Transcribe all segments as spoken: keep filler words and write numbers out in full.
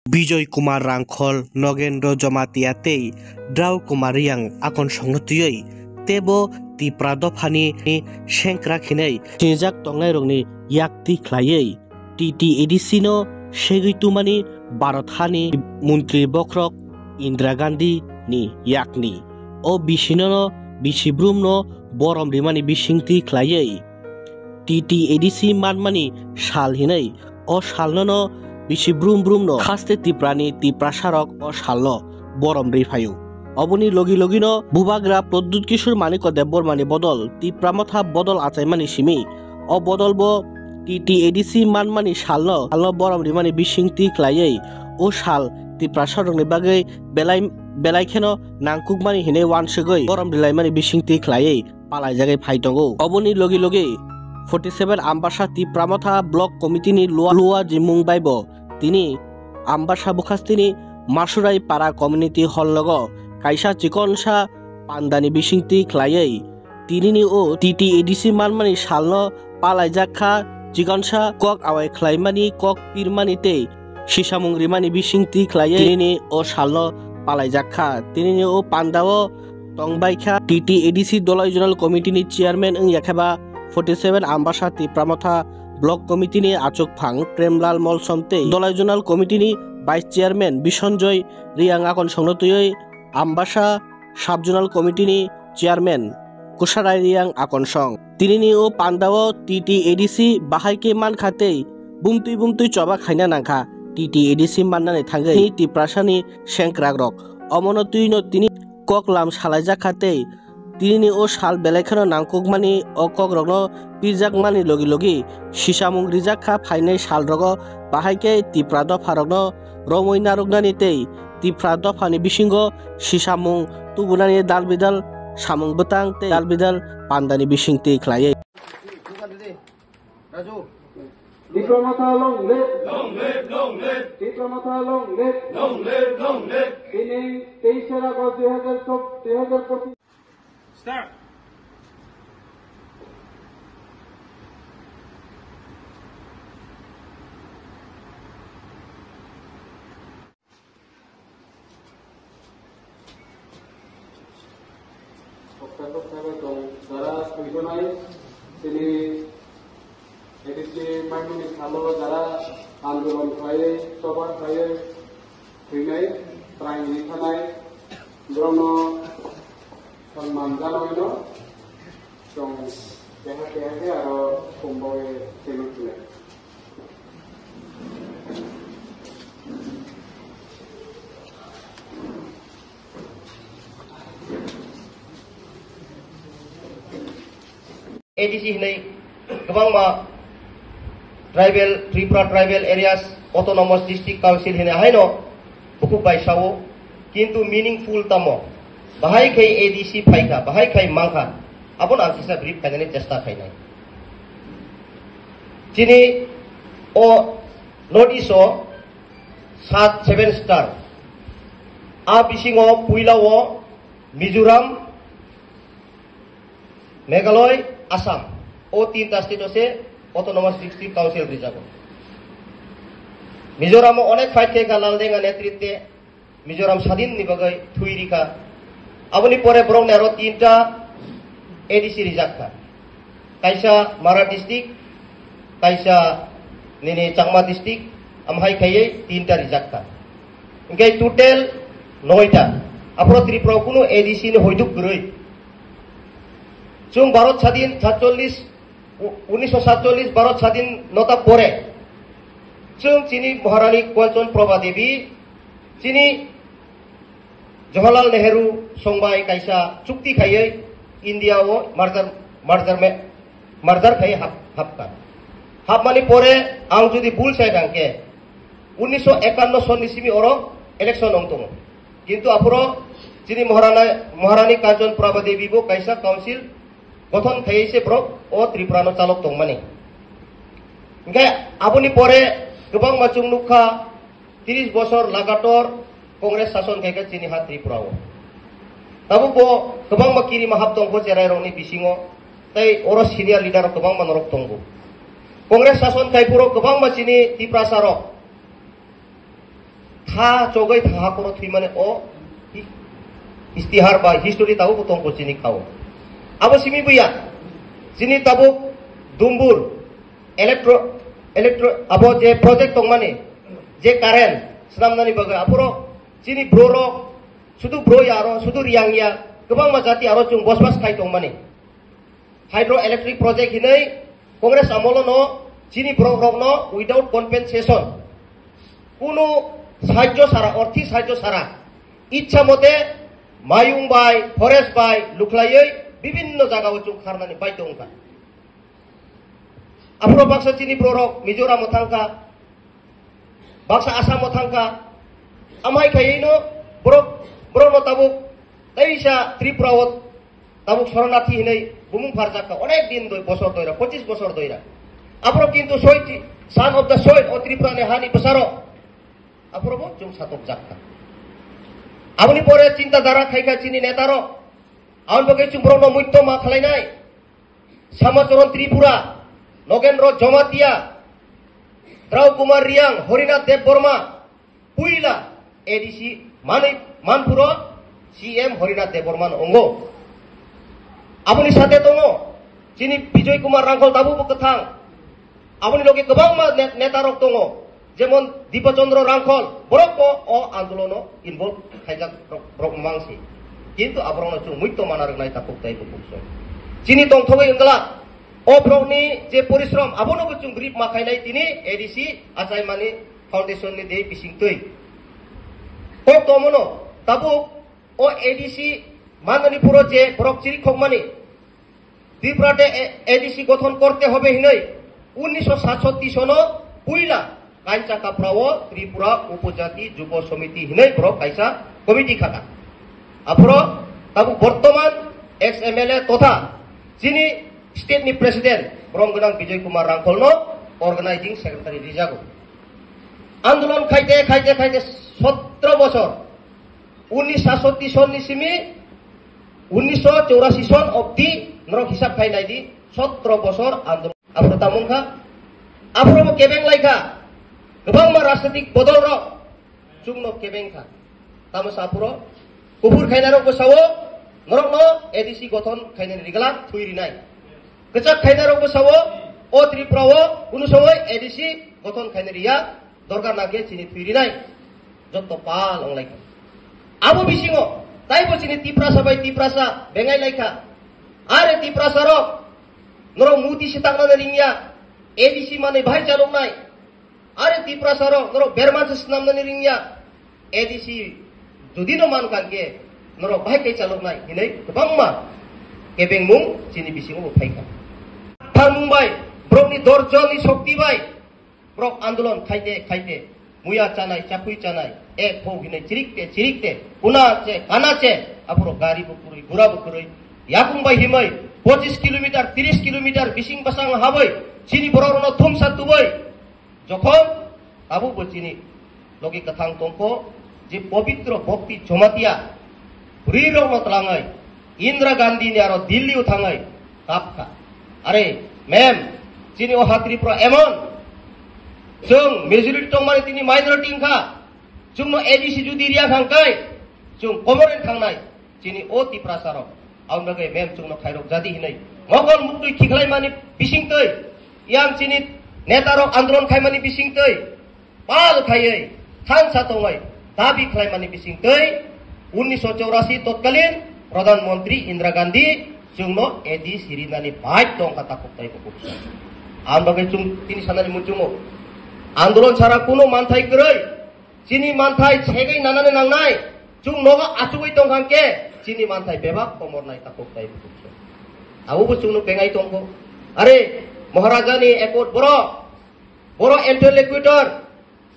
Bijoy Kumar Rangkhol, Nogendro Jamatia tei Drau Kumar Riang akon songno twiwi tebo Tipra dophani sengkrak hinwi sinijak tongnairokni yak twi khlaiwi T T A D C no segwi tumani Bharat hani montri bokhorok Indira Gandhi ni yakni. O bisinono bisi brumno borom rimani bisingtwi khlaiwi T T A D C manmani sal hinwi o salnono bisi brum brumno haste Tiprani Tiprasarok o salno borom ri phaio. Oboni logi logino Bubagra Pradyut Kishore Manikya Debbarmani bodol Tipra Motha bodol achaimani simi o bodol bo T T A D C manmani salno, salno borom rimani bisingtwi khlaiwi o sal Tiprasarokni bagwi belai, belai kheno nangkukmani hinwi wansugwi borom rilaimani bisingtwi khlaiwi palaijagwi phai tongo. Oboni logi logi forty seven Ambasa Tipra Motha Block Committee ni Lua, Lua Jimung bai bo tini Ambasa Bukhastini Masurai Para Community Hall logo kaisa chikonsa pandani bisingtwi khlaiwi tinini o T T A D C manmani salno palaijak kha, chikonsa kok awai khlaimani, kok pirmani tei sisamung rimani bisingtwi khlaiwi tinini o salno palaijak kha. Tinini o pandao tongbai kha T T A D C Dolai Zonal Committee ni chairman wngya khe ba forty seven Ambasa Tipra Motha Block Committee ni achukphang Premlal Molsom tei Dolai Zonal Committee ni vice chairman Bisonjoy Riang akon songno twiwi Ambasa Sub Zonal Committee ni chairman Kusarai Riang akon song. Tinini o pandao T T A D C bahai khe mankha tei bumtwi bumtwi choba khaina nangkha T T A D C mannani thangwi Tiprasani sengkrakrok. Omono twino tini koklam salaijak kha tei tinini o sal belai kheno nangkukmani o kokrokno pirjakmani logi logi sisamung rijak kha phainai salrogo bahai khe Tipra dopharokno romwi narwknani tei Tipra dophani bisingo sisamung tubunani dal bidal samung bwtang tei dal bidal pandani bisingtwi khlaiwi. Tipra Motha long live! Long live, long live! Tipra Motha long live! Long live, long live! Tini teishe August dui hajar chobbish, dui hajar pochish. Start. Toksa toksa bai tong jara suitonai chini A D C maimani salo jara andolon khlaiwi, choba khlaiwi thwinai, praing ri thanai, borokno sonman janawino chwng keha keha khe aro khumbawi twiwi phinai. A D C hinwi kwbangma tribal, Tripura Tribal Areas Autonomous District Council hinwi haino bukhuk bai sao, kintu meaningful tamo? Bahai khai A D C phaikha, bahai khai mankha, abono ang kisa brief khainani chesta khainai. Chini o North East o sat seven star. A bisingo puila o Mizoram, Meghalaya, Assam. O tinta state o se Autonomous District Council rijago. Mizoram o onek fight khe kha Laldenga netritwe. Mizoram sadin ni bagwi thwi rikha. Aboni pore borok ni aro tinta A D C rijak kha. Kaisa Mara district, kaisa nini Changma district, amhai khaiwi tinta rijak kha. Hingke total noita. Aphro Tripura o kunu A D C ni hoiduk kwrwi. Chwng Bharat sadin satchollis, u-, unisho satchollis Bharat sadin nota pore. Chwng chini Maharani Kanchan Prabha Devi, chini Jawaharlal Nehru songbai kaisa chukti khaiwi India o merger, merger me-, merger khai hap-, hapkha. Hapmani pore ang jodi bul sai rang khe unisho ekanno sonni simi oro election wng tongo. Kintu aphuro chini Maharana, Maharani Kanchan Prabha Devi bo kaisa council gothon khaiwi se borok o Tripura no chalok tongmani. Hingke aboni pore kwbangma chwng nukha, tris bosor lagator Congress sason khaikha chini ha Tripura o. Tabuk bo kwbangma kirima hap tong bo cherai rokni bisingo, tei oro senior leader rok kwbangma norok tongo. Congress sason khai phuru kwbangma chini Tiprasa rok Ha chogwi tha hakoro thwimani o hi-, istihar ba history tabuk bo tongkho chini khao. Abo simi buya, chini tabuk Dumbur electro, electro, abo je project tongmani, je current swnamnani bagwi aphoro chini bro rok, sudu bro ya aro, sudu Riyang ya, kwbangma jati aro chwng bosbas khai tongmani. Hydro electric project hinwi Congress amolo no chini borok rok no without compensation, kunu sahajyo sara, orthi sahajyo sara, ichha mote mayung bai, forest bai lukhlaiwi bibinno jaga o chwng kharnani baidhyo wngkha. Aphuru baksa chini borok Mizoram o thangkha, baksa Assam o thangkha, amhai khaino borok, borok no tabuk teisa Tripura o tabuk Sharanarthi hinwi bumung pharjakha, onek din doi, bosor doira, pochis bosor doira. Aphuru kintu soil, son of the soil, o Tripura ni hani bwsarok, aphuru bo chwng satokjakha. Aboni pore chinta dhara khaikha chini netarok, aboni bagwi chwng borok no muiktoma khlainai. Samacharan Tripura, Nogendra Jamatia, Drau Kumar Riyang, Harinath Debbarma, puila A D C manwi manphuro C M Harinath Debbarma no wngo. Aboni sate tongo chini Bijoy Kumar Rangkhol, tabukbo kwthang. Aboni loge kwbangma ne-, netarok tongo. Jemon Dipa Chandra Rangkhol, borok bo o andolono involve khaijak rok, rok mang si. Kintu aborokno chwng muito mana rwnai takhuk tei bukhuk se. Chini tongthogwi wngla, o borokni je porishrom, abono bo chwng rip ma khainai tini A D C achaimani foundation ni de bising twi. Kok tomono tabuk o A D C manani phuro je borok chiri khokmani, Tripura te A-, A D C gothon korte hobe hinoi unnisho satsotti sono puila Kancha Kaprao Tripura Upojati Jubo Somiti hinoi borok kaisa committee khaka. Aphuro tabuk bortoman ex M L A totha chini state ni president borom gwnang Bijoy Kumar Rangkhol no organizing secretary rijago. Andolon khaite, khaite, khaite sotro bosor, unnish satsotti sonni simi unnisho chorasi son obdi norok hisab khai nai di, sotro bosor andolon. Aphuru tamung kha, aphuru bo kebeng lai kha, kwbangma rajnitik bodol rok chwngno kebeng kha. Tamo sa aphuru kuphur khainai rok bo sao, norokno A D C gothon khainani rigla thwi rinai. Kwchak khainai rok bo sao, o Tripura o kunu somoi A D C gothon khainani riya, dorkar nangkhe chini thwi rinai. Jotto pal onglaikha. Abo bisingo taibo chini Tiprasa bai Tiprasa bengai laikha. Are Tiprasa rok, norok muti se taknani ringya, A D C manwi bahai chaloknai. Are Tiprasa rok, norok berman se snamnani ringya, A D C jodi no man kangkhe norok bahai kai chaloknai hinwi kwbangma kebengmung chini bisingo bo phaikha. Tharmung bai, borokni dorjoni shokti bai, borok andolon khaite khaite, muya chanai, chakhui chanai, ek ho hinwi chirikte chirikte, kuna che, kana che, aphuru gari bo kwrwi, gura bo kwrwi, yakung bai himwi, pochis kilometer, tris kilometer bising bwsang habwi, chini borok rokno thumsa tubui, jokhon tabuk bo chini logi kwthang tongkho, je pobitro bhakti Jamatia, bwrwi rokno twlangwi, Indira Gandhi ni aro Delhi o thangwi kap kha. Are, ma'am, chini o ha Tripura emon, chwng majority tongmani tini minority wngkha, chwngno A D C jodi riya khangkai, chwng komorni thangnai, chini o Tiprasa rok, ang bagwi ma'am chwngno khairok jadi hinwi, mokol muktwi khiklaimani bisingtwi, yang chini neta rok andolon khaimani bisingtwi, pal khaiwi, thansa tongwi, dabi khlaimani bisingtwi, unnisho chorasi totkalin Pradhan Mantri Indira Gandhi chwngno A D C rinani bai tongkha takhuk tei bukhuk. Ang bagwi chwng tini sanani muchungo. Andolon sara kuno manthai kwrwi, chini manthai segwi nanani nangnai, chwng nogo achugwi tongkha hwnkhe, chini manthai bebak komornai takhuk tei bukhuk. Abo bo chwngno bengai tongkho. Are, Maharajani accord borok, borok interlocutor,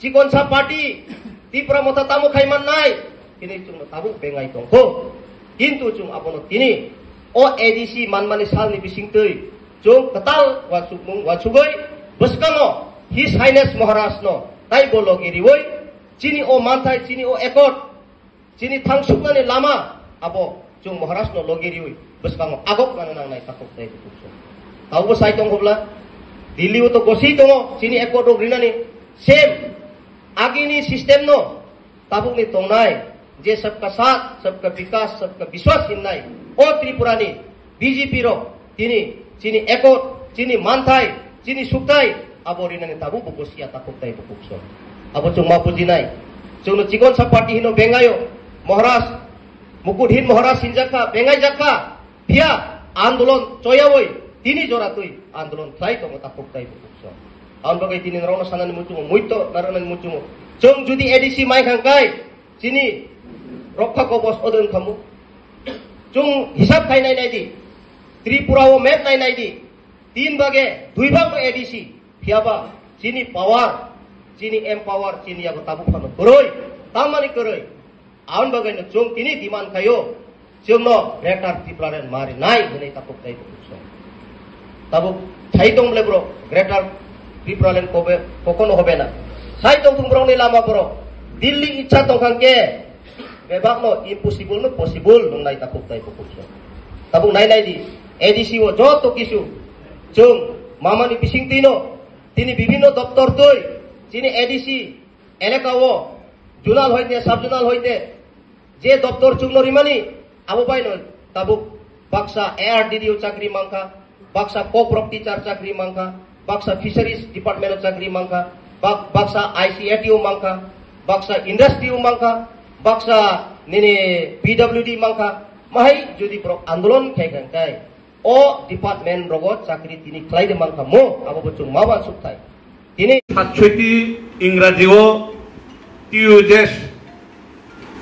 chikonsa party, Tipra Motha tamo khai mannai, tini chwngno tabuk bengai tongkho. Kintu chwng abono tini o A D C manmani salni bisingtwi chwng kwtal uansukmung uansugwi bwskango His Highness Maharajno taibo logi riwi chini o manthai, chini o accord, chini thangsuknani lama abo chwng Maharajno logi riwi bwskango agok nana nangnai takhuk tei bukhuk. Tabukbo sai tongkho bwla, Delhi o to goswi tongo chini accord rok rinani, same agini system no Tabukni tongnai je sabka saath, sabka bikas, sabka biswas hinnai o Tripurani B J P rok tini chini ekot, chini manthai, chini sukthai abo rinani tabuk buko siya takhuk tai bukhuk so. Abo chwng ma bujinai. Chwngno chikonsa party hino bengaio. Maharaj, Mukuthin Maharaj hinjakha, bengaijakha. Phiya andolon choyawi tini jora twi andolon khlai tongo takhuk tai bukhuk so. Ang bagwi tini norokno sanani muchungo, muito narwknani muchungo. Chwng judi A D C mai khang kai, chini rokha kobos odon khamu. Chwng hisab khai nai nai di. Tripura o map nai nai di. Tin bage dui bag no A D C. Phiya ba chini power, chini empower, chini yago tabuk phano kwrwi, tamani kwrwi. Ang bagwi no chwng tini demand khaio. Chwngno Greater Tipraland mari nai hwnwi takhuk tai bukhuk so. Tabuk sai tong bole bro, Greater Tipraland kobe, kokono hobe na. Sai tong thung borokni lama borok. Delhi ichha tong khang khe, bebakno impossible no possible nung nai takhuk tai bukhuk so. Tabuk nai nai di, A D C o joto kisu. Chwng mamani bising twi no, tini bibhinno doptor twi, chini A D C elaka o, zonal hoite, sub zonal hoite, je doptor chwngno rimani, abo bai no tabuk baksa A R D D o chakri mankha, baksa co-prop teacher chakri mankha, baksa fisheries department o chakri mankha, bak-, baksa I C A T o mankha, baksa industry o mankha, baksa nini P W D mankha, mahai jodi borok andolon khai khai khai. O department rogo chakri tini khlai de mankha mo, abo bo chwng ma uansuk thai. Tini সাতষট্টি ইংরাজিও টিউজেস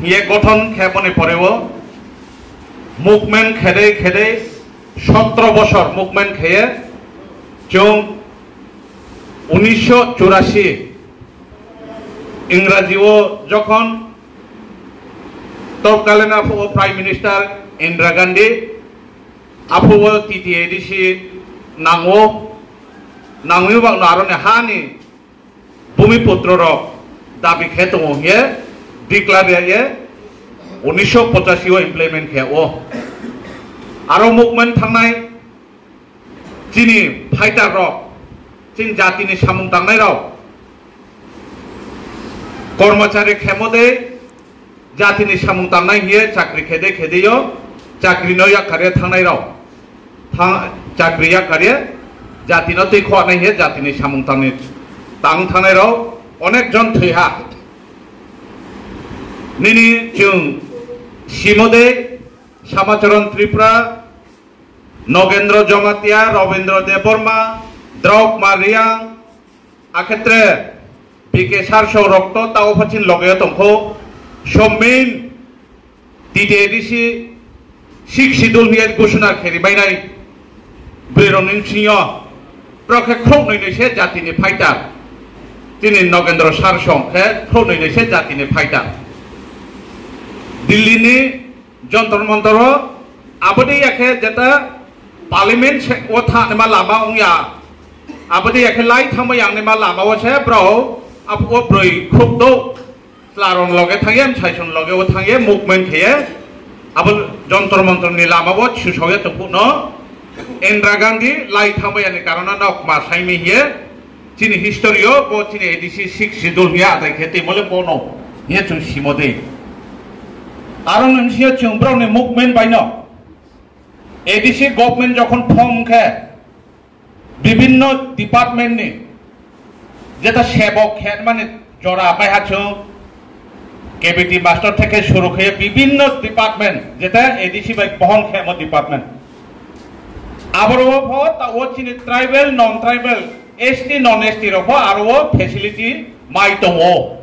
নিয়ে গঠন খেপনে পরেও মুভমেন্ট খেদে খেদে সতেরো বছর মুভমেন্ট খেয়ে চৌ উনিশশো চুরাশি ইংরাজিও যখন তৎকালীন prime minister Indira Gandhi Aphubo T T A D C nango, nangwi bakno aroni hani bhumiputro rok dabi khe tongo hiye declare ye unisho pochashi o implement khe o. Aro movement thangnai chini fighter rok, chini jatini samung tangnai rok, kormochari khemo de, jatini samung tangnai hiye chakri khede khede yo, chakri no yakarye thangnai rok, thang-, chakri yakarye jatino twi khonai hiye jatini samung tangni tang thangnai rok onek jon thwi ha. Nini chwng simo de Samacharan Tripura, Nogendra Jamatia, Rabindra Debbarma, Draupma Riang, akhetre B K Sarsong rok to tao phasin loge tongkho, Somin, T T A D C, Sixth Schedule hiye gusuna kheri bainai, bwrwi rok ni singyo, bwrok khe khok nwi nwi se jatini fighter, tini Nogendra Sarsong khe khok nwi nwi se jatini fighter. Delhi ni Jontor Montor o aboni yakhe jeta parliament se o thani ma lama wngya. Aboni yakhe lai thangma yang ni ma lama o se bro abo bwrwi khuk do chlarong loge thangye, msaisong loge o thangye, movement kheye. Abo Jontor Montor ni lama o susoge tongphuk no Indira Gandhi lai thangma yani karon no nok ma saimi hiye. Chini history o bo chini A D C Sixth Schedule hiya adai khe tei mole bono hiya chwng simo de. Aro nung siya chwng borok ni movement bai no A D C government jokhon form khe bibhinno department ni jeta sebok khe mani jora bai ha chwng K B T master theke suru khe bibhinno department jeta A D C bai bohon khe mo department. Aboro pho ta o chini tribal, non tribal, S T, non S T rok pho aro o facility mai tongo.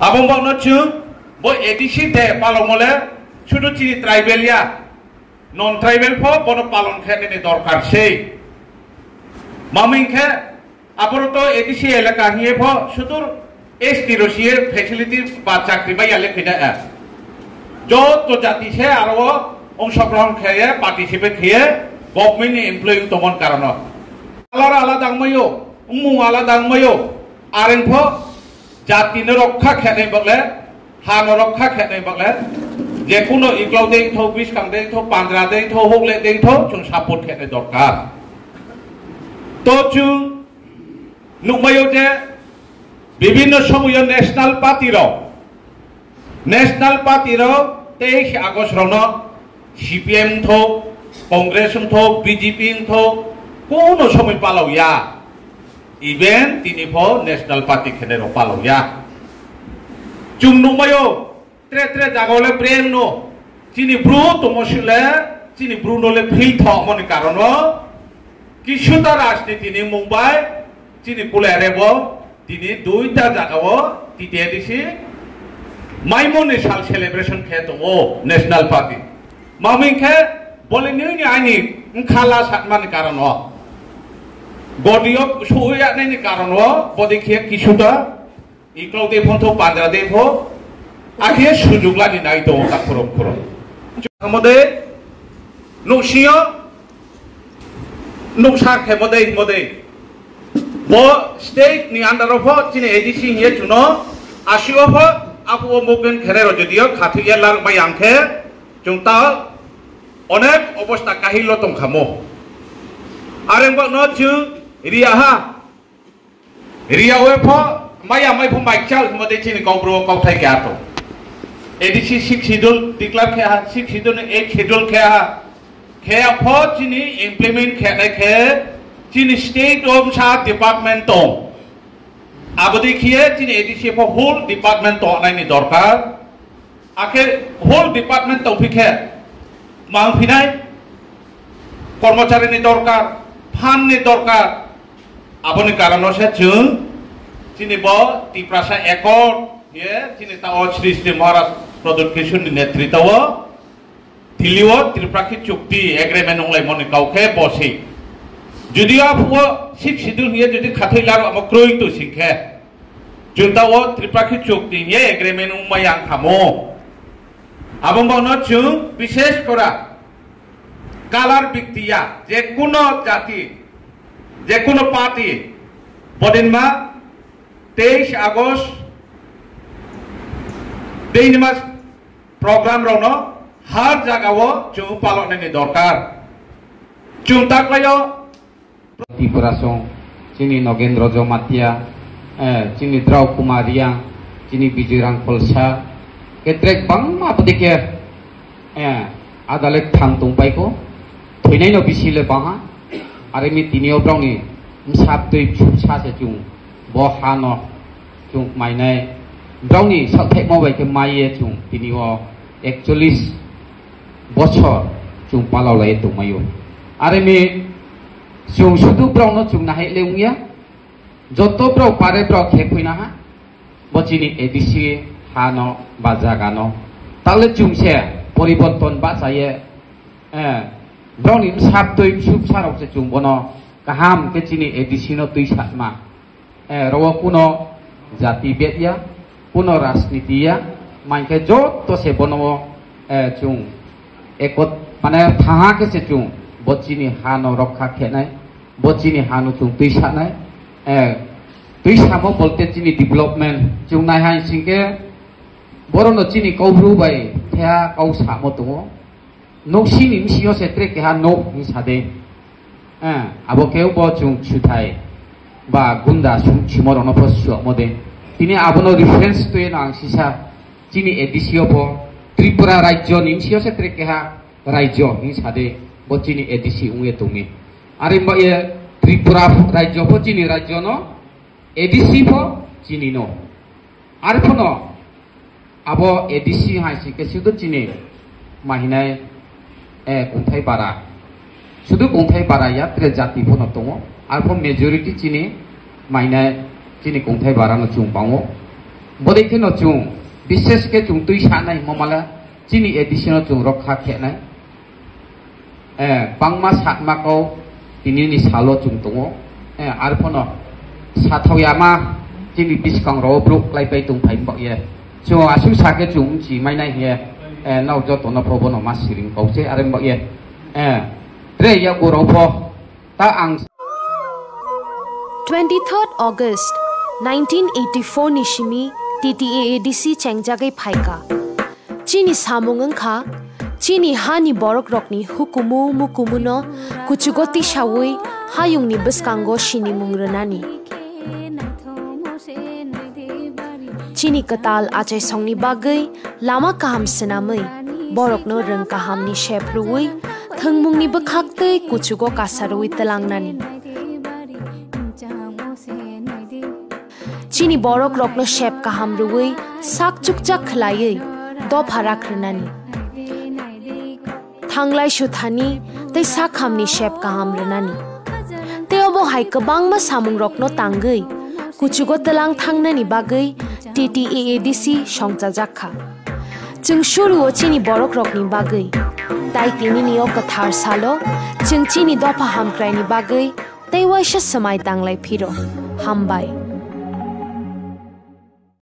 Abo wngkha no chwng bo A D C de palok mole sudu chini tribal ya, non tribal pho bono palon khe nini dorkar sei. Maming khe Aboro to A D C elaka hiye pho sudur S T rosiye facility ba chakri bai yale khina a. Joto jati se aro ongshogrohon kheye participate kheye government ni employee tongmon karono. Alara alada wngmayo, wngmung alada wngmayo, areng pho jati no rokha khenai bagle, ha no rokha khenai bagle, je kuno iklao dei tho, biskang dei tho, pandra dei tho, hokle dei tho, chwng support khenai dorkar. To chwng nukmaio je bibhinno somoyo national party rok National Party rok teis August rokno C P M wngthok, Congress wngthok, B J P wngthok, kono somoi palao ya. Even tini pho National Party khenai rok palao ya. Chwng nukmaio, tre tre jaga le breng no. Chini bru tongmo sile, chini bru no le phil thokmoni karono. Kisuta rajniti ni mung bai, chini kulere bo, tini duita jaga o, T T A D C, maimoni sal celebration khe tongo National Party. Maming khe, bole nini ani nkhala satmani karono. Godi o suya nini karono, bodi khe kisuta, Iklok de pho tho, pandra de pho, akhe sujuk lani nai tongo ta khorok khorok. Amode, nuksio, nuksar khe mode, mode. Bo state ni under o pho, chini A D C hiye chuno, asio pho, apu o movement khere ro jodio, khathiya lar bai ang khe, chung ta onek obosta kahil lo tong khamo. Areng bo no chung riya ha. Riya we pho, maya mai pho mai chal mo de chini kok bro kok thai kya to. A D C six schedule declare khe ha, six schedule ni eight schedule khe ha. Khe pho chini implement khe nai khe chini state o sa department tong. Abo de khiye chini A D C pho whole department to nai ni dorkar. Akhe whole department tongphi khe mang phinai, kormochari ni dorkar, phan ni dorkar, aboni karono se chwng chini bo Tiprasa Accord ye chini ta o Sri Sri Maharaj Pradyut Kishore ni netrito o Delhi o Triparkhi Chukti agreement wnglai moni kau khe bo si. Jodi a phuo six schedule ye jodi khathai laro amo kroi to sing khe. Junta o Triparkhi Chukti ye agreement wngma yang khamo. Abo bono chwng bishesh kora color biktiya, je kuno jati, je kuno party, bodinma teis August, deinima program rokno har jaga o chwng paloknani dorkar. Chwng taklaio Tripura song, chini Nogendra Jamatia, eh, chini Drau Kumar Riang, chini Bijoy Rangkol Sir, ketrek bangma abodike, eh, adale thang tongpaiko, thoinaino bisi le bangha, are mi tini o brokni msap twi bsupsa se chwng bo hano chwng mainai, brokni sakthaimo bai khe maiye chwng tini o ekchollis bochor chwng palao laiye tongmaio. Are mi chwng sudu brokno chwng nahai le wngya, joto brok pare brok khe phuina ha, bo chini A D C hano ba jagano. Tale chwng se poriborton bachaye, eh, brokni msap twi bsupsa rok se chwng bono kaham khe chini A D C no twi satma. Eh, rogo kuno jati bed ya, kuno rajniti ya, mankhe joto se bono, eh, chwng ekot, mane thaha khe se chwng bo chini hano rokha khenai, bo chini hano chwng twi sanai, eh, twi samo bolte chini development chwng nai hai singkhe borono chini kaubru bai thea kau samo tongo. Noksini bisingo se tre keha nok hinwi sa de. Eh, abo khe bo chwng suthai ba gunda sum-, sumorokno pho suakmo de. Tini abono reference twi no ang sisa chini A D C o pho Tripura rajyo ni bisingo se tre keha rajyo hinwi sa de. Bo chini A D C wngwi tongni. Are ba ye Tripura rajyo pho chini rajyo no, A D C pho chini no. Arphuno abo A D C hai se khe sudu chini mahinai, eh, kungthai bara. Sudu kungthai bara ya tre jati phano tongo. Arpho majority chini mainai chini kungthai bara no chwng bango. Bodei kheno chwng bishesh khe chwng twi sanai himo mala chini A D C no chwng rokha khenai. Eh, bangma satma kau tini ni salo chwng tongo. Eh, arphono sathau yama chini biskang rok bruk klai pai tong phai bak ye. Chwng aswk sakhe chwng chi mai nai hiye. Eh, nau joto no phobo no ma siring kau se are bak ye. Eh, tre ya go rok pho ta ang Twenty-third August nineteen eighty-four ni simi T T A A D C chengjagwi phaikha. Chini samung wngkha, chini hani borokrokni hukumu mukumuno kuchugo tisaui hayungni bwskango sinimung rwnani. Chini kwtal achaisongni bagwi lama kaham swnamwi, borokno rwng kahamni sep rwui, thwngmungni bwkhaktwi kuchugo kasarwi tlangnani. Chini borokrokno sep kaham rwui, sak chukchak khwlaiwi dopha rak rwnani. Thanglai suthani tei sakhamni sep kaham rwnani. Tei obo hai kwbangma samungrokno tangwi kuchugo tlang thangnani bagwi T T A A D C songchajak kha. Chwng suruo chini borokrokni bagwi, tai tinini o kwthar salo chwng chini dopha hamkraini bagwi tei waisa swmai tanglai phiro. Hambai.